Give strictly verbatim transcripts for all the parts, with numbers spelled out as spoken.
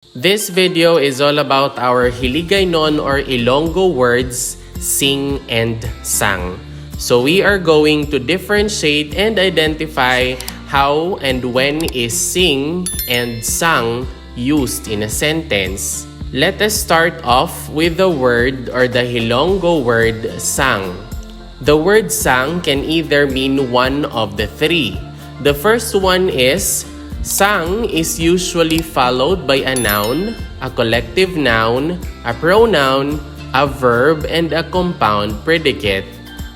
This video is all about our Hiligaynon or Ilonggo words, sing and sang. So we are going to differentiate and identify how and when is sing and sang used in a sentence. Let us start off with the word or the Hilonggo word sang. The word sang can either mean one of the three. The first one is, sang is usually followed by a noun, a collective noun, a pronoun, a verb, and a compound predicate.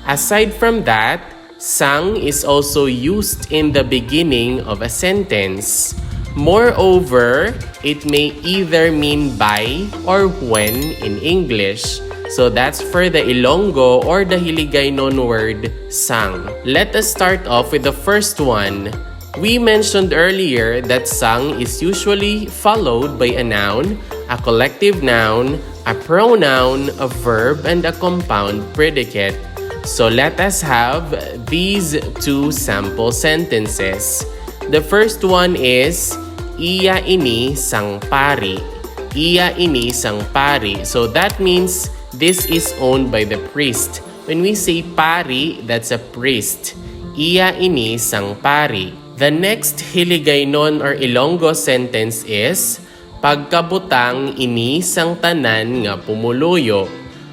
Aside from that, sang is also used in the beginning of a sentence. Moreover, it may either mean by or when in English. So that's for the Ilonggo or the Hiligaynon word sang. Let us start off with the first one. We mentioned earlier that sang is usually followed by a noun, a collective noun, a pronoun, a verb, and a compound predicate. So let us have these two sample sentences. The first one is, iya ini sang pari. Iya ini sang pari. So that means this is owned by the priest. When we say pari, that's a priest. Iya ini sang pari. The next Hiligaynon or Ilonggo sentence is, pagkabutang ini sang tanan nga pumuluyo.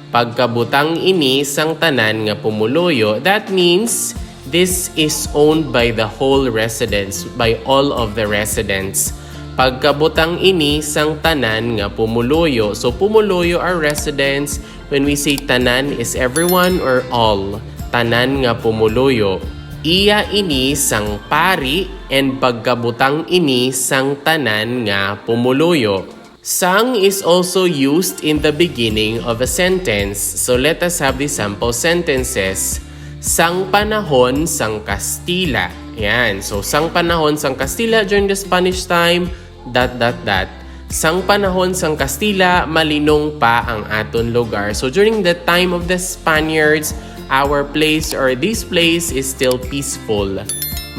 Pagkabutang ini sang tanan nga pumuluyo, that means this is owned by the whole residents, by all of the residents. Pagkabutang ini sang tanan nga pumuluyo. So, pumuluyo are residents. When we say tanan, is everyone or all? Tanan nga pumuluyo. Iya ini sang pari and pagkabutang ini sang tanan nga pumuluyo. Sang is also used in the beginning of a sentence. So let us have the sample sentences. Sang panahon sang Kastila. Yan. So, sang panahon sang Kastila, during the Spanish time, dot, dot, dot. Sang panahon sang Kastila, malinong pa ang aton lugar. So, during the time of the Spaniards, our place or this place is still peaceful.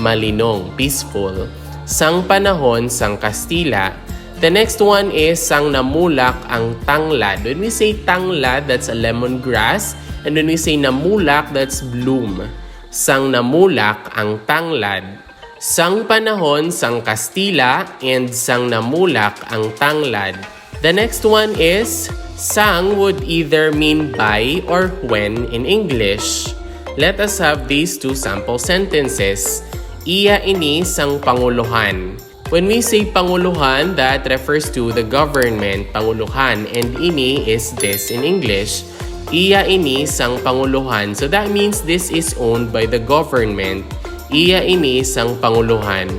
Malinong, peaceful. Sang panahon sang Kastila. The next one is sang namulak ang tanglad. When we say tanglad, that's a lemongrass. And when we say namulak, that's bloom. Sang namulak ang tanglad. Sang panahon sang Kastila and sang namulak ang tanglad. The next one is, sang would either mean by or when in English. Let us have these two sample sentences. Iya ini sang panguluhan. When we say panguluhan, that refers to the government, panguluhan, and ini is this in English. Iya ini sang panguluhan. So that means this is owned by the government. Iya ini sang panguluhan.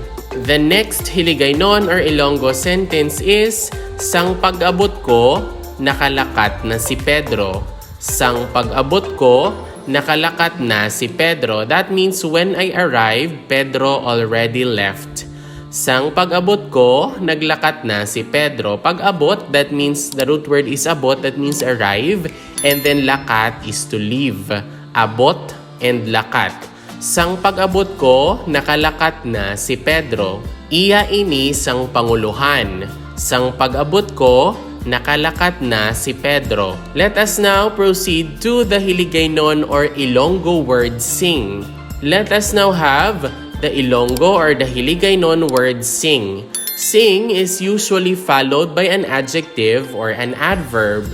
The next Hiligaynon or Ilonggo sentence is, sang pag-abot ko, nakalakat na si Pedro. Sang pag-abot ko, nakalakat na si Pedro. That means when I arrived, Pedro already left. Sang pag-abot ko, naglakat na si Pedro. Pag-abot, that means the root word is abot, that means arrive. And then lakat is to leave. Abot and lakat. Sang pag-abot ko, nakalakat na si Pedro. Iya ini sang panguluhan. Sang pag-abot ko, nakalakat na si Pedro. Let us now proceed to the Hiligaynon or Ilonggo word sing. Let us now have the Ilonggo or the Hiligaynon word sing. Sing is usually followed by an adjective or an adverb.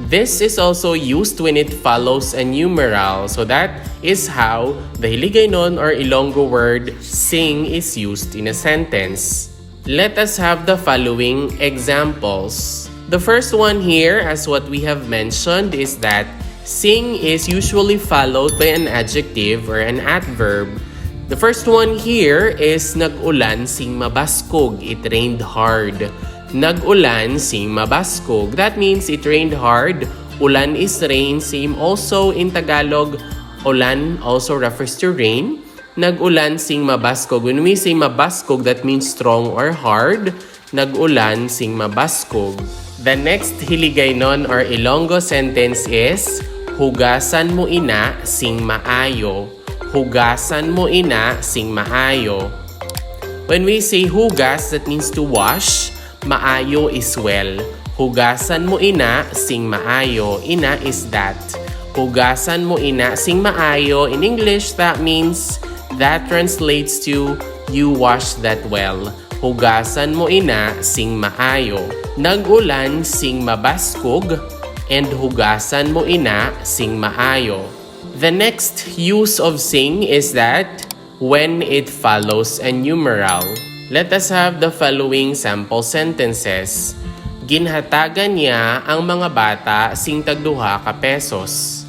This is also used when it follows a numeral. So that is how the Hiligaynon or Ilonggo word sing is used in a sentence. Let us have the following examples. The first one here, as what we have mentioned, is that sing is usually followed by an adjective or an adverb. The first one here is nag-ulan sing mabaskog. It rained hard. Nag-ulan sing mabaskog. That means it rained hard. Ulan is rain. Same also in Tagalog. Ulan also refers to rain. Nag-ulan sing mabaskog. When we say mabaskog, that means strong or hard. Nag-ulan sing mabaskog. The next Hiligaynon or Ilonggo sentence is, hugasan mo ina sing maayo. Hugasan mo ina sing maayo. When we say hugas, that means to wash. Maayo is well. Hugasan mo ina sing maayo. Ina is that. Hugasan mo ina sing maayo. In English, that means, that translates to, you wash that well. Hugasan mo ina sing maayo. Nag-ulan sing mabaskog, and hugasan mo ina sing maayo. The next use of sing is that when it follows a numeral. Let us have the following sample sentences. Ginhatagan niya ang mga bata sing tagduha ka pesos.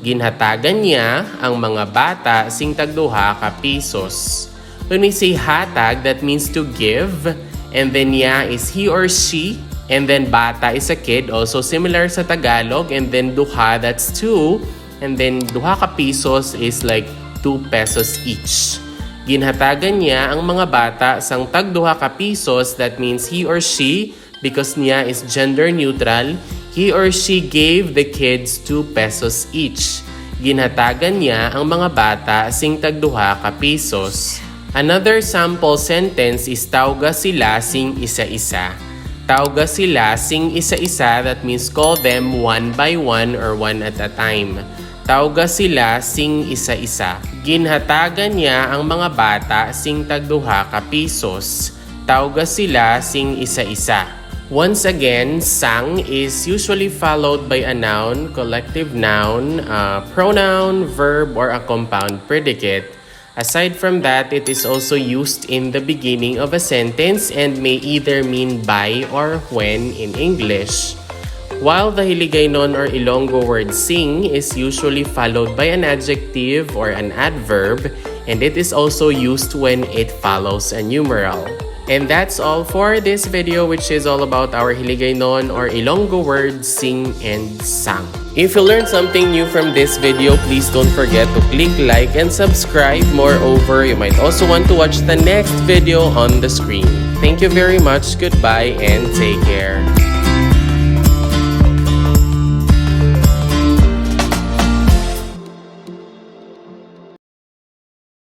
Ginhatagan niya ang mga bata sing tagduha ka pisos. When we say hatag, that means to give. And then niya is he or she. And then bata is a kid, also similar sa Tagalog. And then duha, that's two. And then duha ka pisos is like two pesos each. Ginhatagan niya ang mga bata sang tagduha ka pisos, that means he or she, because niya is gender neutral, he or she gave the kids two pesos each. Ginhatagan niya ang mga bata sing tagduha ka pisos. Another sample sentence is tawga sila sing isa-isa. Tawga sila sing isa-isa, that means call them one by one or one at a time. Tawga sila sing isa-isa. Ginhatagan niya ang mga bata sing tagduha ka pisos. Tawga sila sing isa-isa. Once again, sang is usually followed by a noun, collective noun, a pronoun, verb, or a compound predicate. Aside from that, it is also used in the beginning of a sentence and may either mean by or when in English. While the Hiligaynon or Ilonggo word sing is usually followed by an adjective or an adverb, and it is also used when it follows a numeral. And that's all for this video, which is all about our Hiligaynon or Ilonggo word sing and sang. If you learned something new from this video, please don't forget to click like and subscribe. Moreover, you might also want to watch the next video on the screen. Thank you very much. Goodbye and take care.